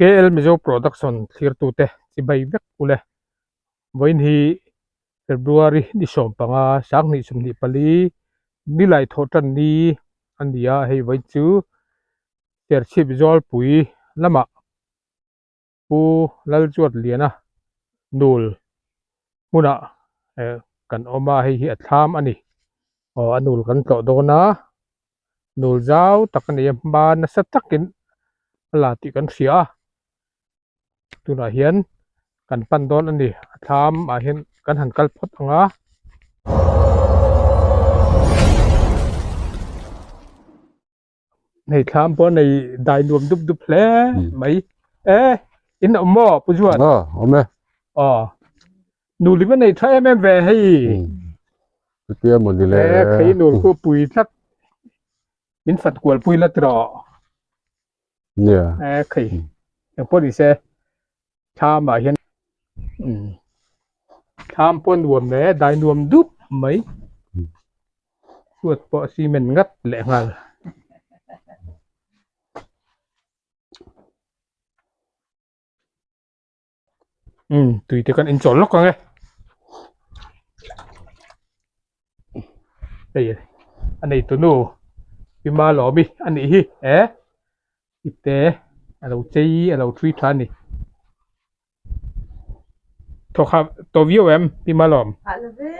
KL Mizo Production thlirtute chibai vek ule. Vawiin hi February ni 15 2024 nilai thawh tan ni a ni a, hei vawiin chu Serchhip Zawlpui lamah Pu Lalchuatliana nul hmunah kan awm a, hei hi a thlam a ni. Aw a nul kan tlawh dawn a, nul zau tak a ni a, hma nasa takin a la tih kan hria a, tunah hian kan pan dawn a ni. A thlam ah hian kan han kal phawt ang a. Hei thlam pawh nei dai nuam dup dup hle mai e in awm maw pu Zuan Aw awm e aw nul hi va nei tha em em ve hei chutia maw ni le e khei nul khu pui tlat min fat kual pui la tiraw nia e khei eng pawh ni se thlam ah hian thlam pawh nuam le dai nuam dup mai chhuat pawh cement ngat leh nghal. Umm tui te kan inchawl lawk ang e hei a nei tunu Pima Lawmi a nih hi e. Ipte a lo chei a lo thui tha a ni. Thawk ha tawh viau em pi Malawm? Hah lo ve.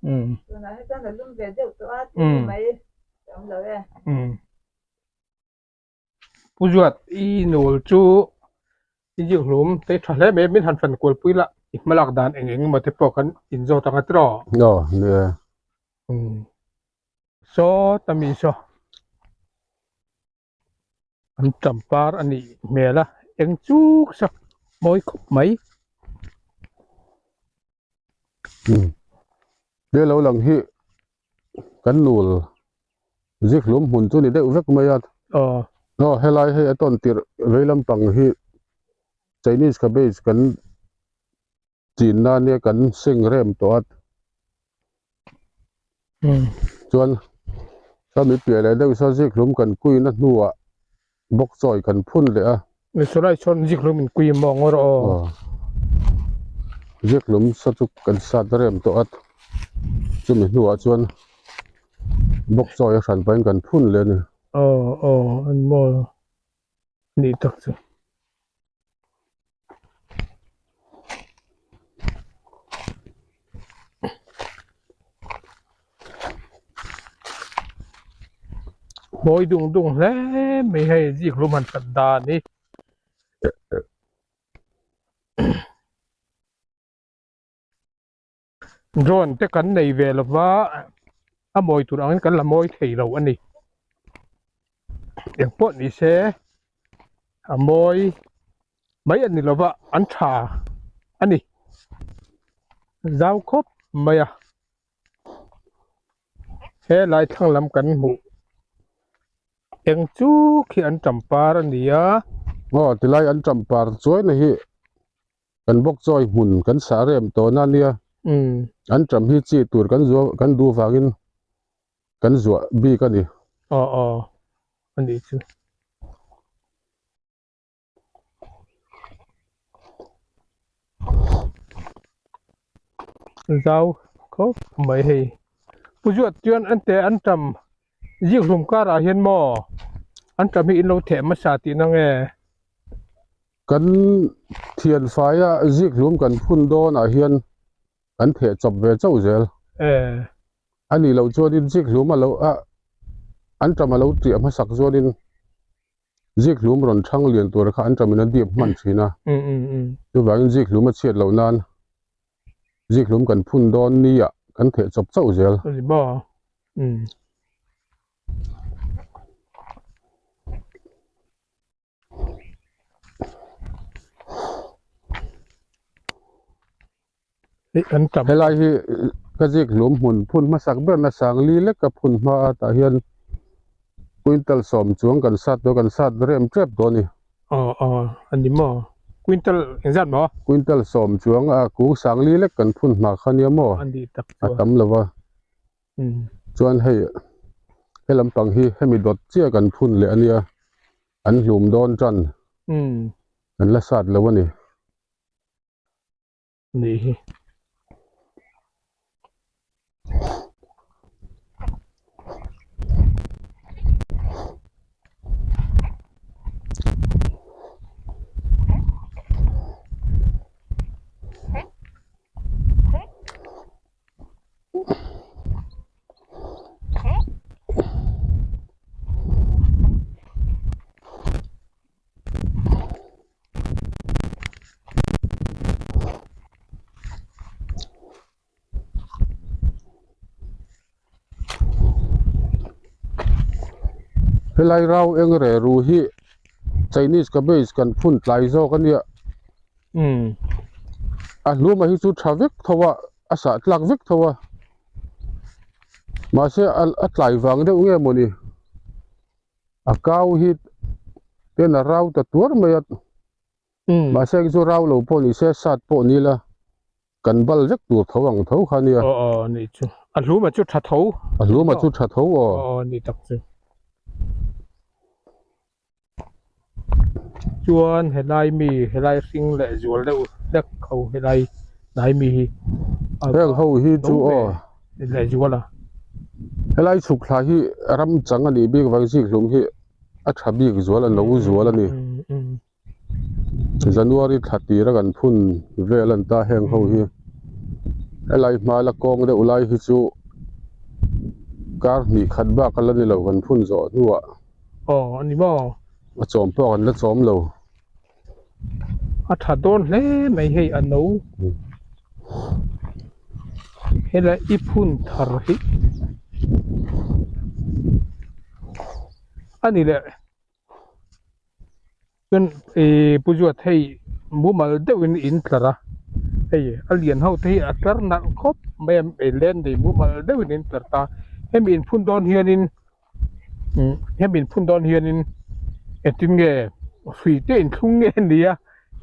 Umm. Tunah hi chuan a lum ve deuh tawh a tih mai a awm lo e. Umm. Pu Zuat i nul chu i ziakhlum te tha hle mai min han fan kual pui la i hmalak dan eng eng emaw te pawh kan inzawt ang a tiraw? Aw nia. Umm. Saw ta mi saw an champar a nih hmel a eng chuk sak mawi khawp mai. He lo lang hi kan nul zikhlum hmun chu ni deuh vek mai a. Aw. Aw helai hei a tawn tirh vei lampang hi Chinese cabbage kan chinna ania kan seng rem tawh a chuan sawmi piah leh deuh saw zikhlum kan kuina hnuah bawk chawi kan phun leh a. Saw lai sawn zikhlum in kui maw ngawr aw. Aw zikhlum saw chu kan sat rem tawh a chumi hnuah chuan bawk chawi a hran pahin kan phun leh a ni. Aw aw an maw nih tak chu. Mawi dung dung hle mai hei zikhlum han that dan hi. Drone te kan nei ve lova a mawi tur angin kan la mawi thei lo a ni. Engpawh ni se a mawi mai a ni lova an tha a ni. Zau khawp mai a helai thlang lam kan hmuh eng chu khi an champar a ni a. Aw tilai an champar chuai na hi. Kan bawk chawi hmun kan sah rem tawhna a nia. An ṭam hi chi tur kan zuah kan duh vangin kan zuah bik a ni. Aw aw a nih chu. Zau khawp mai hei. Pu Zuat chuan an te an ṭam zikhlum karah hian maw an ṭam hi in lo theh hmasa tihna nge? Kan thian faia zikhlum kan phun dawnah hian kan theh chawp ve chauh zel. A nih loh chuanin zikhlum a lo a an ṭam a lo ṭiah hmasak chuanin zikhlum rawn ṭhang lian tur kha an ṭamin a dip hman ṭhin a. Chuvangin zikhlum a chhiat loh nan zikhlum kan phun dawn nia kan theh chawp chauh zel. Helai hi ka zik hlum hmun phun hmasak berna Sangli lek ka phun hma a tah hian quintal sawm chuang kan sat dawn kan sat rem tep dawn a ni. Aw aw a ni maw quintal engzat maw? Quintal sawm chuang a kung Sangli lek kan phun hma kha nia maw? A nih tak chu a tam lo va. Chuan hei he lampang hi hemi dawt chiah kan phun leh a nia an hlum dawn tan. Kan la sat lo a ni. Nih hi. Helai rau eng reh ru hi Chinese cabbage kan phun tlai zawk a nia. A hluma hi chu tha vek tho a, a sah tlak vek tho a. Mahse a tlai vang deuh nge mawni. A kau hi ten a rau ta tuar mai a mahse chu rau lo pawh ni se sat pawh ni la kan bal vek tur tho ang tho kha nia. Aw aw ni chu a hluma chu tha tho. A hluma chu tha tho aw. Aw aw ni tak chu. Chuan helai mi helai hring leh zual deuh hlek ho helai hnai mi hi heng ho hi chu aw leh zual a helai chhuk thla hi ram chang a nih bik vang zik hlum hi a tha bik zual a no zual a ni January thla tira kan phun vel a ni ta heng ho hi helai hma la kawng deuh lai hi chu kar hnih khat bak a la ni lo kan phun zawh hnuah. Aw a ni maw? A chawm pawh kan la chawm lo. A tha dawn hle mai hei a no. Helai i phun thar hi a ni leh. Chuan ih Pu Zuat hei mumal deuhin in tlar a, hei a lian ho te hi a tlar nalh khawp mai a len nei mumal deuhin in tlar ta. Hemi in phun dawn hianin umm hemi in phun dawn hianin engtin nge hrui te in thlung nge ni a,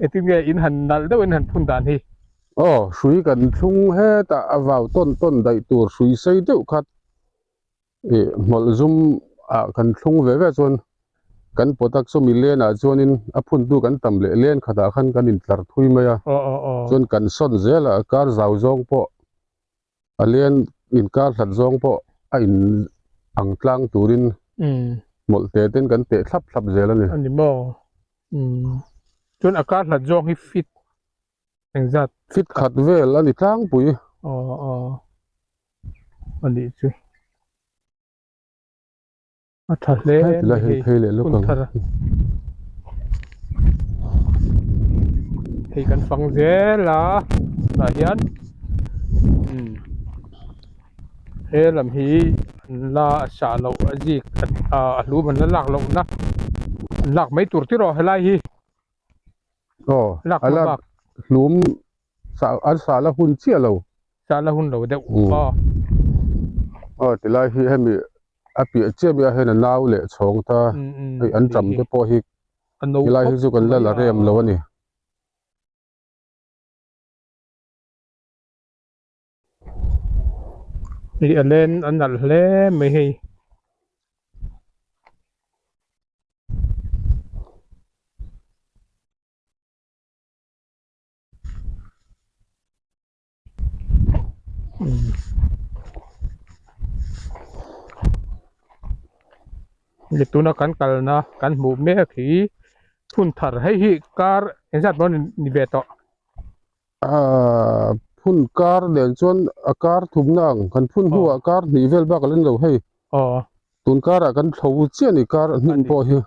engtin nge in han nalh deuhin in han phun dan hi. Aw hrui kan thlung hetah a vau tawn tawn daih tur hrui sei deuh khat. Ih hmawlh zum ah kan thlung ve ve chuan kan pawtak chu mi len ah chuanin a phun tu kan tam leh len khatah khan kan intlar thui mai a chuan kan sawn zel a kar zau zawng pawh a len inkar hlat zawng pawh a in ang tlang turin hmawlh te ten kan teh thlap thlap zel a ni. A ni maw? Chuan a kar hlat zawng hi fit engzat? Fit khat vel a ni tlangpui. Aw aw. A nih chu a tha hle mai hei hun thar a hei kan fang zel a tah hian umm he lam hi an la sah loh a zik a hlum an la lak loh na an lak mai tur tiraw helai hi aw lak a hma la bak hlum Sah an sah la hun chiah lo. Sah la hun lo deuh aw. Aw tilai hi hemi a piah chiah mi ah hian a nau leh chhawng ta hei an tam te pawh hi tilai hi chu kan la la rem lo a ni. Hei a len a nalh hle mai hei. Ni tuna kan kalna kan hmuh mek hi phun thar hei hi kar engzat maw ni ve tawh. Aaa phun kar nen chuan a kar thumna ang kan phun hnuah kar hnih vel bak a la ni lo hei. Aw. Tun karah kan thlo chiah a ni kar hnim pawh hi.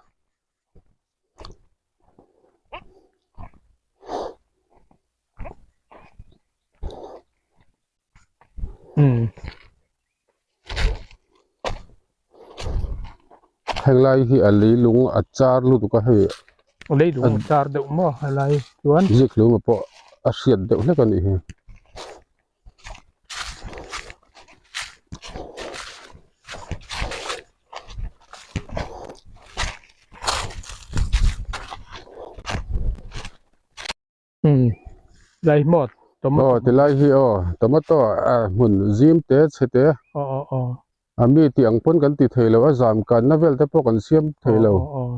Helai hi a leilung a char lutuk a hei. Leilung a char deuh maw helai chuan. Zikhlum pawh a hriat deuh hlek a nih hi. Lai hmawt tomato aw tilai hi aw tomato a hmun zim te chhe te aw aw aw a mi tih ang pawn kan ti thei lo a zam kanna vel te pawh kan siam thei lo aw aw.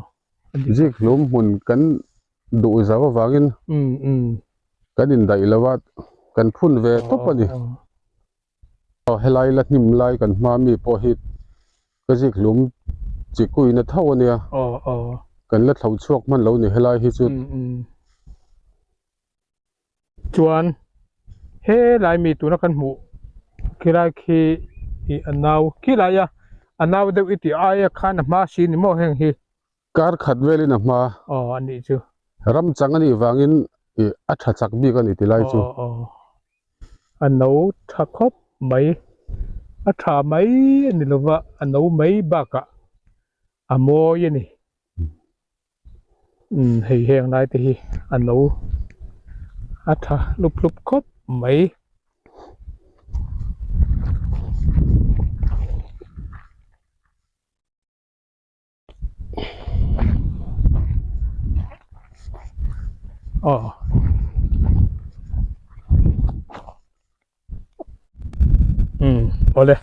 Zikhlum hmun kan duh zau avangin kan indaih lo a, kan phun ve tawp a ni. Aw helai la hnim lai kan hma mi pawh hi ka zikhlum chi kuina tho a nia. Kan la thlo chhuak hman lo ni helai hi chu. Chuan helai mi tuna kan hmuh khilai khi ih a nau khilai a a nau deuh i tih aia khan a hma si ni maw heng hi. Kar khat velin a hma. Aw a nih chu. Ram chang a nih vangin ih a tha chak bik a ni ti lai chu. Aw aw a no tha khawp mai a tha mai a ni lova a no mai bakah a mawi a ni. Umm hei heng lai te hi a no a tha hlup hlup khawp mai. Aw umm awle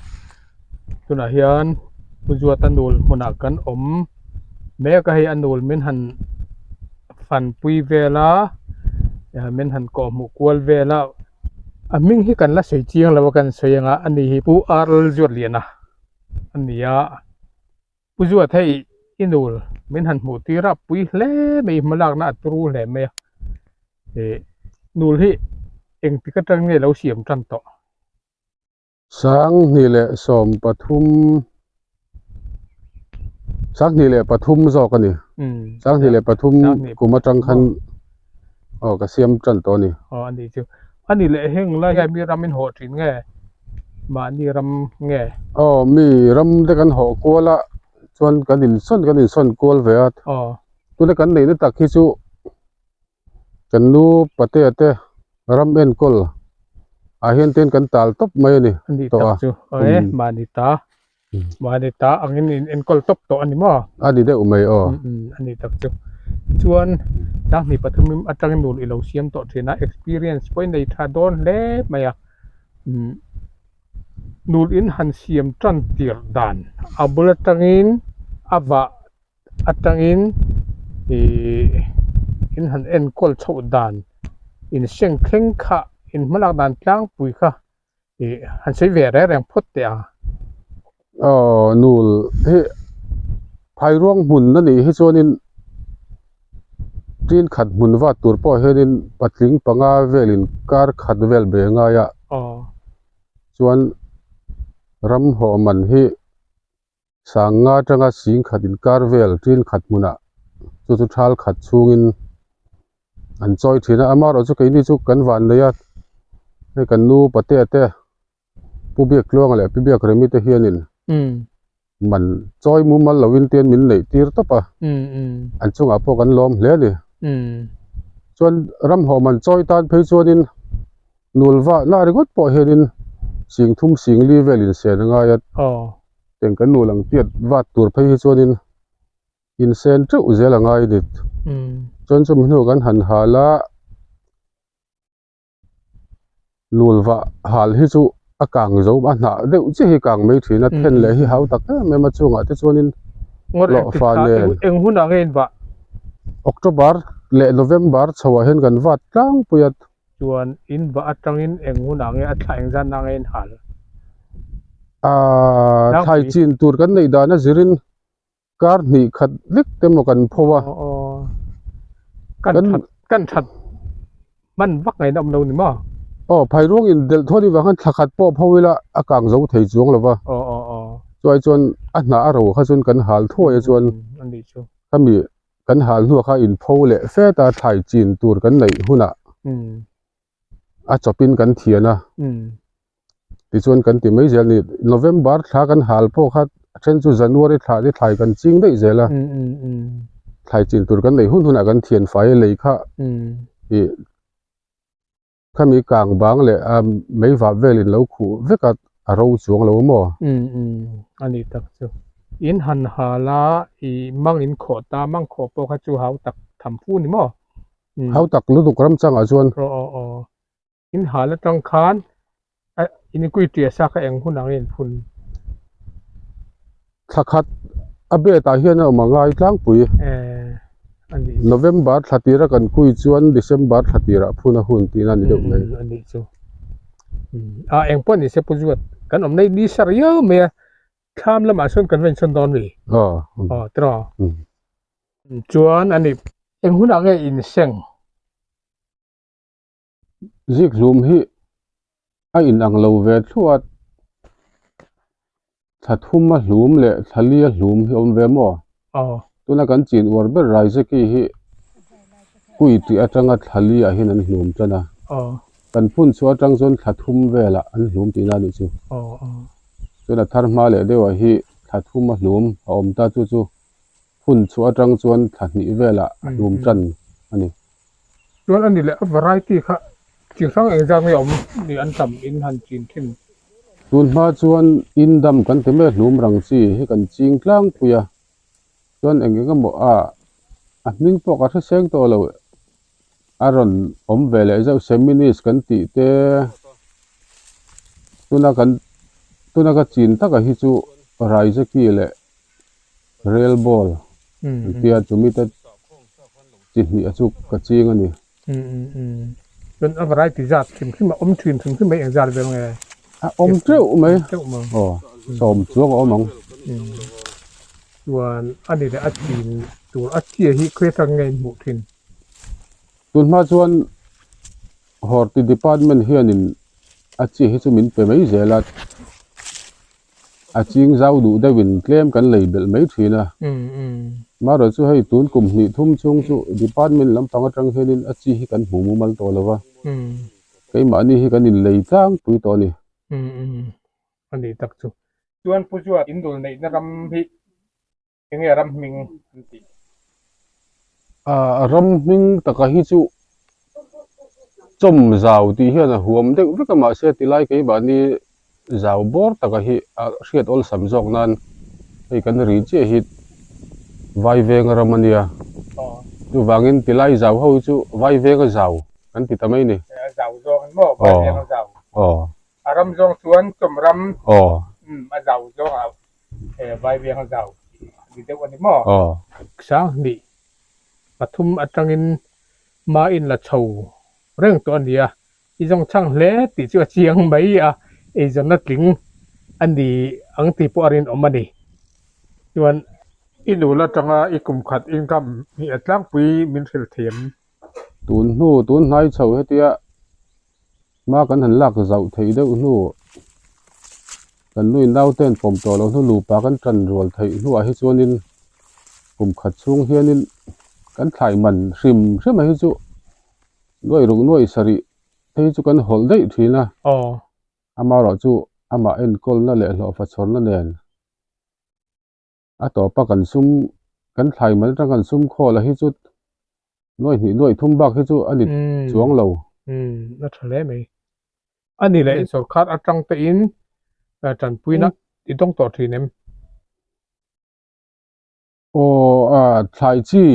tunah hian Pu Zuata nul hmunah kan awm mek a hei a nul min han fanpui vel a min han kawh hmuh kual vel a a hming hi kan la sawi chiang lo a kan sawi ang a ani hi Pu Ar Lalzuatliana a ni a. Pu Zuat hei i nul min han hmuh tir a pui hle mai hmalakna a turu hle mai a ih nul hi engtik atang nge lo siam tan tawh. Sanghnih leh sawm pathum Sanghnih leh pathum zawk a ni. Sanghnih leh pathum kum atang khan aw ka siam tan tawh a ni. Aw a ni chu. A ni leh heng lai hian mi ram in hawh thin nge? Mahni ram nge? Aw mi ram te kan hawh kual a chuan kan insawn kan insawn kual ve a. Aw. Tuna kan neihna tak hi chu kan nu patea te ram enkawl ah hian ten kan tal tawp mai a ni. A nih tak chu. Aw e mahni ta Mahni ta angin in enkawl tawp tawh a ni maw? A ni deuh mai aw. A ni tak chu. Chuan Sanghnih pathum atangin nul i lo siam tawh thin a, experience pawh i nei tha dawn hle mai a. Nul in han siam tan tir dan a bul atangin a vah atangin ih in han enkawl chhoh dan in seng thleng kha in hmalak dan tlangpui kha ih han sawi ve reng reng phawt teh a. Aw nul hi phairuang hmun a nih hi chuanin tin khat hmun vat tur pawh hianin patling panga velin kar khat vel be ngai a chuan ram hawh man hi Sanga atanga sing khat inkar vel tin khat hmunah chu chu thal khat chhungin an chawi thin a amaherawh chu keini chu kan van nei a hei kan nu patea te pu biak tluanga leh pi biak remi te hianin man chawi mumal lovin te min neih tir tawp a an chungah pawh kan lawm hle a ni chuan ramhawh man chawi tan phei chuanin nul vah lah ringawt pawh hianin sing thum sing li vel insen a ngai a. Eng kan nu lang tiat vat tur phei hi chuanin insen teuh zel a ngai a ni. Chuan chumi hnu kan han hal a, nul vah hal hi chu a kang zo a hnah deuh chiah hi kang mai thin a, then leh hi hau tak em em a chungah te chuanin hlawhfa nen. Eng hunah nge in vah? October leh November chhoah hian kan vat tlangpui a. Chuan in vah atangin eng hunah nge a thla eng zan ah nge in hal? Aaa thlai chin tur kan neih dan a zirin kar hnih khat lek te maw kan pho a. Kan that kan that hman vak ngaihna awm lo ni maw? Aw phairuang in delh thawn avang khan thla khat pawh pho ila a kang zo thei chuang lo va. Chuai chuan a hnah a ro kha chuan kan hal thuai a chuan khami Kan hal hnuah kha inpho leh fet a thlai chin tur kan neih hunah a chawpin kan thian a, tichuan kan ti mai zel a ni. November thla kan hal pawh kha a then chu January thla te thlai kan ching daih zel a, thlai chin tur kan neih hun hunah kan thian fai a lei kha ih Khami kang bang leh a mei vap velin lo khuh vek a, a ro chuang lo maw? Umm umm a ni tak chu. In han hal a, i mang in khawh ta, mang khawh pawh kha chu hau tak tham fu ni maw? Umm. Hau tak lutuk ram changah chuan. Aw aw aw. In hal atang khan a in kui tia sa kha eng hun ang in phun? Thla khat A bet ah hian a awm a ngai tlangpui. November thla tira kan kui chuan December thla tirah phun a hun tihna a ni deuh mai. A nih chu. A eng pawh ni se Pu Zuat kan awm nei ni sa riau mai a thlam lamah sawn kan va inchhawn dawn mi. Aw. Aw tiraw. Chuan a ni eng hunah nge inseng? Zikhlum hi a inang lo ve thluat. Thla thum a hlum leh thla li a hlum hi a awm ve maw? Tuna kan chin uar ber Raizeki hi kui tih atanga thla li ah hian an hlum tan a. Kan phun chhuah atang chuan thla thum velah an hlum tihna a nih chu. Chuan a thar hma leh deuhah hi thla thum a hlum a awm ta chu chu phun chhuah atang chuan thla hnih velah a hlum tan a ni. Chuan a ni leh a variety kha chi hrang engzat nge awm ni an tam in han chin thin. Tun hma chuan in dam kan ti mai a hlum rang chi hi kan ching tlangpui a, chuan eng eng emaw a a hming pawh ka hre seng tawh lo a rawn awm ve leh zauh seminis kan tih te tuna kan tuna ka chin taka hi chu Raizeki leh Rail ball an tia chumi te chi hnih a chu ka ching a ni. Chuan a variety zat hrim hrim a awm thin hrim hrim mai eng zat vel nge? A awm teuh mai. Aw sawm chuang a awm ang. Chuan a ni leh a chin tur a chia hi khawi atang nge in hmuh thin? Tun hma chuan Horti department hianin a chi hi chu min pe mai zel a. A ching zau duh deuhin tlem kan lei belh mai thin a. Marawh chu hei tun kum hnih thum chhung chu department lampang atang hianin a chi hi kan hmu mumal tawh lo va, keimahni hi kan inlei tlangpui tawh a ni. A nih tak chu. Chuan Pu Zuat indul neihna ram hi Enge ram hming an tih? A ram hming taka hi chu chawm zau tih hian a huam deuh vek a mahse tilai keimahni zau bawr taka hi a hriat awlsam zawk nan hei kan ri chiah hi vai venga ram a nia chuvangin tilai zau ho hi chu vai venga zau kan ti ta mai a ni. A zau zawk ang maw vai venga zau? Aw. A ram zawng chuan chawm ram a zau zawng a Vai viang zau tih a ni deuh a ni maw? Sanghnih pathum atangin ma in la chho reng tawh a ni a, i zawng chhang hle tih chu a chiang mai a, eizawnna tling a ni ang tih pawh a rinawm a ni. Chuan i nul atanga i kum khat income hi a tlangpui min hrilh thei em? Tun hnu tun hnai chho hetia Hma kan han lak zauh theih deuh hnu kan nui naute an pawm tawh loh hnu nupa kan tan rual theih hnuah hi chuanin kum khat chhung hianin kan thlai man hrim hrim a hi chu nuaih ruk nuaih sarih phei chu kan hawlh daih thin a amaherawh chu amah enkawlna leh hlawhfa chhawrna nen a tawpa kan sum kan thlai man atang kan sum khawl a hi chu nuaih hnih nuaih thum bak hi chu a ni chuang lo. Umm a tha hle mai. A ni leh sawrkar atang te in tanpuina i dawng tawh thin em? Aw a thlai chi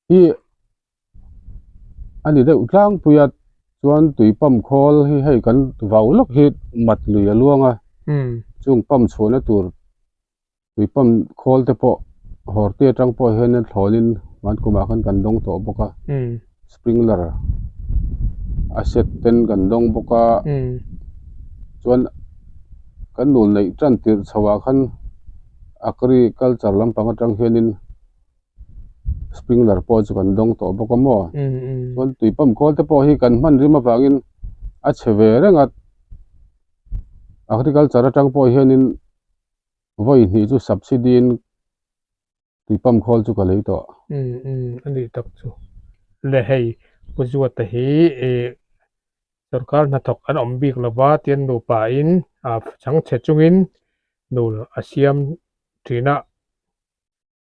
hi a ni deuh tlangpui a chuan tui pump khawl hi hei kan vau lawk hi mat lui a luang a chung pump chhuahna tur tui pump khawl te pawh hawrte atang pawh hian a thlawnin van kumah khan kan dawng tawh bawk a sprinkler a set ten kan dawng bawk a chuan kan nul neih tan tirh chhoh ah khan agriculture lampang atang hianin. Sprinkler pawh chu kan dawng tawh bawk a maw chuan tui pump khawl te pawh hi kan hman rim avangin a chhe ve reng a agriculture atang pawh hianin vawi hnih chu subsidy in tui pump khawl chu ka lei tawh. A nih tak chu le hei Pu Zuata hi ih sorkar hnathawk an awm bik lova tian nupa in chhangchhe chungin nul a siam thin a.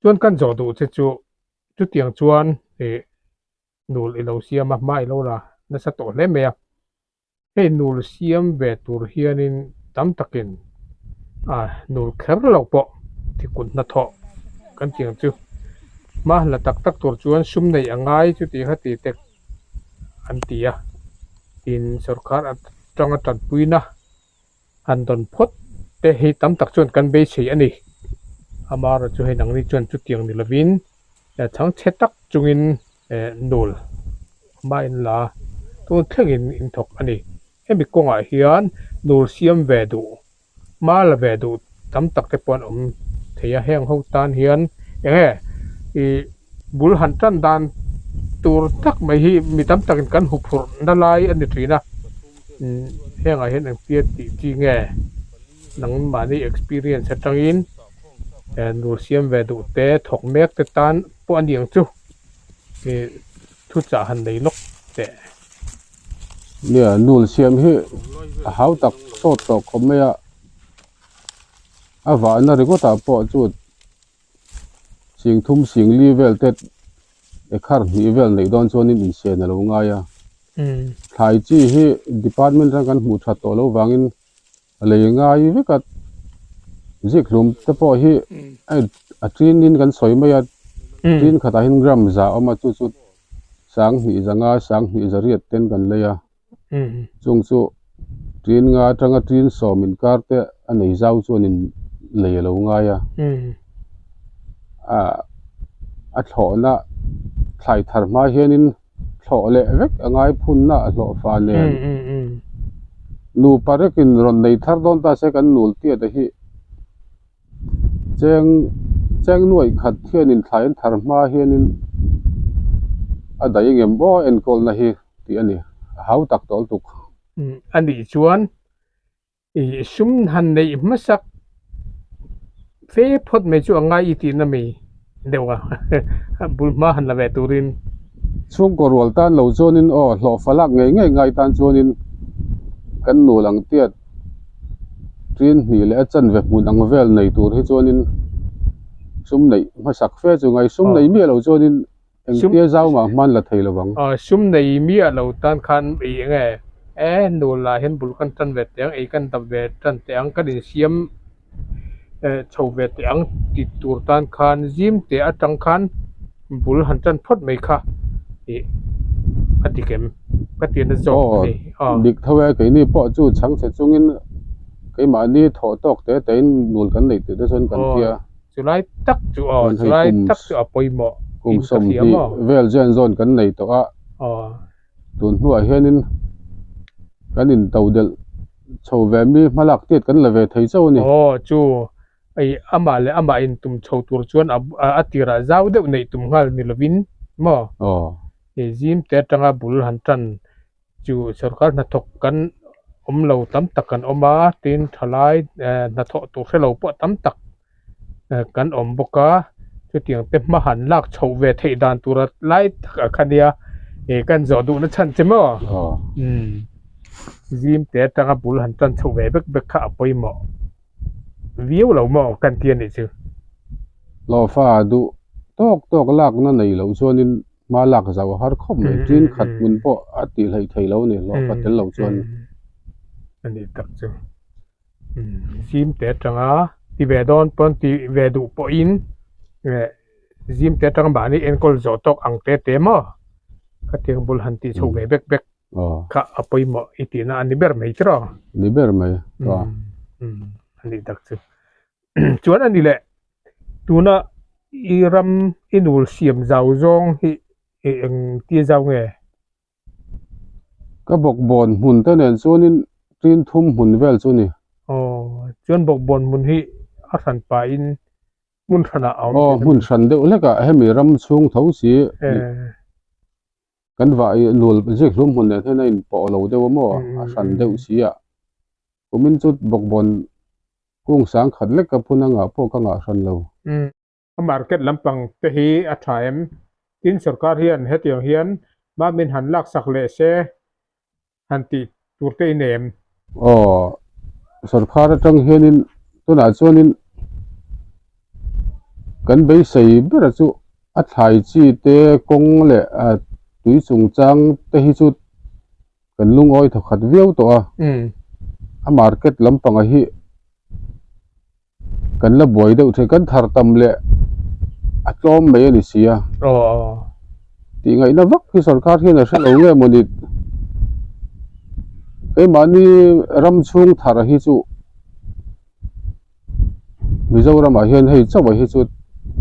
Chuan kan zawh duh che chu chutiang chuan ih nul i lo siam a, hma i lo la nasa tawh hle mai a. Hei nul siam ve tur hianin tam takin a nul kher lo pawh thikut hnathawh kan tih ang chu. Hma la tak tak tur chuan sum neih a ngai chuti kha ti tek an ti a. Tin sorkar atanga tanpuina han dawn phawt te hi tam tak chuan kan beisei a ni. Amaherawhchu hei nangni chuan chutiang ni lovin chhangchhe tak chungin nul hma in la tun thlengin in thawk a ni. Hemi kawngah hian nul siam ve duh hma la ve duh tam tak te pawh an awm thei a, heng ho tan hian eng nge ih bul han tan dan tur tak mai hi mi tam takin kan huphurh na lai a ni thin a, umm hengah hian engtia tih chi nge nangmahni experience atangin nur siam ve duh te thawk mek te tan pawh a ni ang chu ih thuchah han nei lawk teh. Nia, nul siam hi a hau tak sawt tawh khawp mai a, a vahna ringawtah pawh chu sing thum sing li vel te ekhar hnih vel neih dawn chuanin insian a lo ngai a. Thlai chi hi department atang kan hmuh that tawh loh vangin a lei ngai vek a, zikhlum te pawh hi a tinin kan sawi mai a, tin khatah hian gram za a awm a chu chu sanghnih zanga sanghnih zariat ten kan lei a, chung chu tin nga atanga tin sawm inkar te a nei zau chuanin lei a lo ngai a, ah a thlawhna thlai thar hma hianin. thlawh leh vek a ngai phunna a hlawh fa nen nupa rekin rawn nei thar dawn ta se kan nul tiat a hi cheng cheng nuaih khat hianin thlai an thar hma hianin a daih engem aw enkawlna hi tih a ni a hau tak tawh lutuk. A nih chuan Ih sum han neih hmasak fe phawt mai chu a ngai i tihna mai deuh a, bul hma han la ve turin. Chhungkaw rual tan lo chuanin aw hlawh falak ngei ngei ngai tan chuanin kan nu lang tiat tin hnih leh a chanve hmun ang vel nei tur hi chuanin sum neih hmasak fe chu ngai sum nei miah lo chuanin Engtia zau mah hman la thei lo ang. Sum nei miah lo tan khan ei eng e? E, nul ah hian bul kan tan ve teh ang, ei kan dap ve tan teh ang, kan insiam chho ve teh ang ti tur tan khan zim teh atang khan bul han tan phawt mai kha ih a dik em? Ka ti na zawk a ni. Aw, dik tho e, keini pawh chu chhangchhe chungin keimahni thawh tawk te tein nul kan neih tih te chuan kan tia. Chulai tak chu aw, chulai tak chu a pawimawh kum sawmhnih vel zen zawn kan nei tawh a, tun hnuah hianin kan into delh chho ve mi hmalak tiat kan la ve thei chauh a ni. Aw chu ei amah leh amah in tum chho tur chuan a tirah zau deuh neih tum nghal ni lovin maw? Aw. Zim te atanga bul han tan Chu sorkar hnathawk kan awm lo tam tak kan awm a, tin thalai hnathawh tur hre lo pawh tam tak kan awm bawk a, chutiang te hma han lak chhoh ve theih dan tura lai takah kha nia ih kan zawh duhna chhan che maw? Umm zim te atanga bul han tan chhoh ve vek vek kha a pawimawh viau lo maw kan ti a nih chu. Hlawhfa duh tawk tawk lakna nei loh chuanin Hma lak zauh a har khawp mai. Tin khat hmun pawh a tih hleih thei lo a ni, hlawhfa tel lo chuan. A nih tak chu. Zim te atanga ti ve dawn pawn ti ve duh pawhin zim te atanga mahni enkawl zawh tawk ang te te maw? Khatiang bul han tih chhoh ve bek bek kha a pawimawh i tihna a ni ber mai chu rawh. Ni ber mai. A nih tak chu. Chuan a ni leh. Tuna i ram i nul siam zau zawng hi eng tia zau nge? Ka bawkbawn hmun te nen chuanin tin thum hmun vel chu ni. Aw, chuan bawkbawn hmun hi a hran pahin hmun hranah a awm Aw, hmun hran deuh hlekah hemi ram chhung tho si kan vah i nul zikhlum hmun nen hian a inpawh lo deuh a maw a hran deuh si a. Kumin chu bawkbawn Kung sang khat lek ka phun a ngah pawh ka ngah hran lo. A market lampang te hi a tha em? Tin sorkar hian hetiang hian mah min han laksak leh se han tih tur te i nei em? Aw, sorkar atang hianin tunah chuanin kan beisei ber chu a thlai chi te kawng leh tui chungchang te hi chu Kan lungawi thaw khat viau tawh a, a market lampangah hi kan la buai deuh thei, kan thar tam leh a tlawm mai a ni si a, tih ngaihna vak hi sorkar hian a hre lo nge maw ni, keimahni ram chhung thar hi chu. Mizoramah hian hei chauh hi chu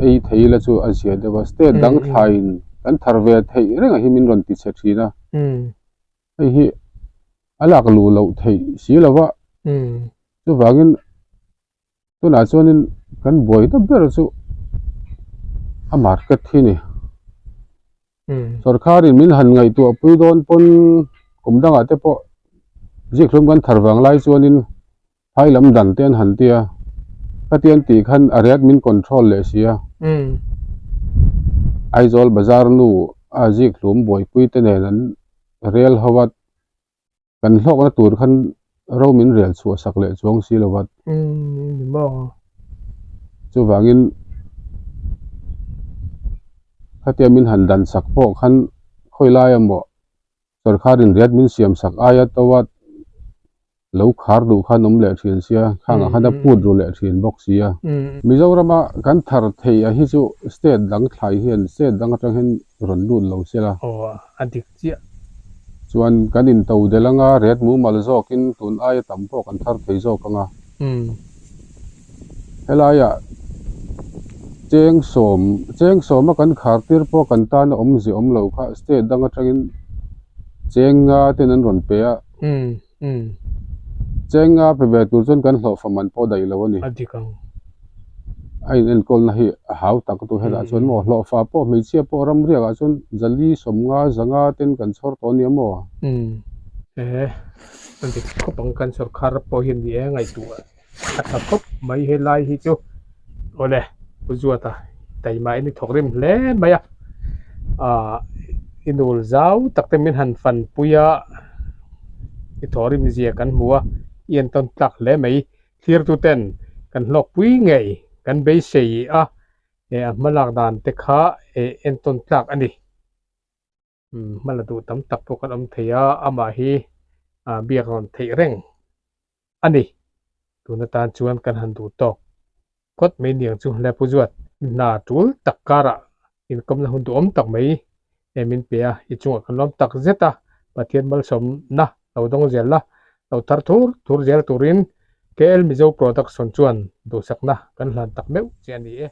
ei thei ila chu a zia deuh a, state dang thlaiin kan thar ve theih reng ah hi min rawn ti chhe thin a, hei hi a lak luh loh theih si lo va, chuvangin tunah chuanin kan buai ta ber chu a market hi a ni. Sorkharin min han ngaihtuah pui dawn pawn kum dangah te pawh zikhlum kan thar vang lai chuanin phai lam dan te an han tia khatiang tih khan a rate min control leh si a. Aizawl bazar nu a zikhlum buaipui te nen an rel ho a. Kan hlawkna tur khan ro min rel chhuah sak leh chuang si lo va. Chuvangin khatia min han dan sak pawh khan khawi lai emaw sorkarin riat min siam sak aia to a lo khar duh khan awm leh thin sia, khangah khan a put ru leh thin bawk sia. Mizorama kan thar thei a hi chu state dang thlai hian state dang atang hian rawn lut lo sela. Aw a dik chiah. Chuan kan into del anga ret mumal zawkin tun aia tam pawh kan thar thei zawk anga. Helaiah cheng sawm cheng sawma kan khar tir pawh kan tana awmzia awm lo kha state dang atangin cheng nga ten an rawn pe a. Cheng nga pe ve tur chuan kan hlawhfa man pawh daih lo a ni. A dik ang. A in enkawlna hi a hau tak tu hetah chuan maw hlawhfa pawh hmeichhia pawh ram riakah chuan zali sawmnga zanga ten kan chhawr tawh ania maw? Ehe a dik khawp ang kan sawrkar pawh hian ni e ngaihtuah a tha khawp mai helai hi chu awle Pu Zuata taima in i thawk rim hle mai a ah i nul zau tak te min han fan pui a i thawh rim zia kan hmu a i entawn tlak hle mai thlir tu ten kan hlawk pui ngei kan beisei a eh a hma lak dan te kha eh entawn tlak a ni. Hma la duh tam tak pawh kan awm thei a, amah hi biak rawn theih reng a ni. Tun atan chuan kan han duh tawk phawt mai niang chu hle Pu Zuat. Hna tul tak karah inkawmna hun duhawm tak mai min pe a, i chungah kan lawm tak zet a, Pathian malsawmna lo dawng zel la, lo thar thur thur zel turin KL Mizo Production chuan duhsakna kan hlan tak meuh che a ni e.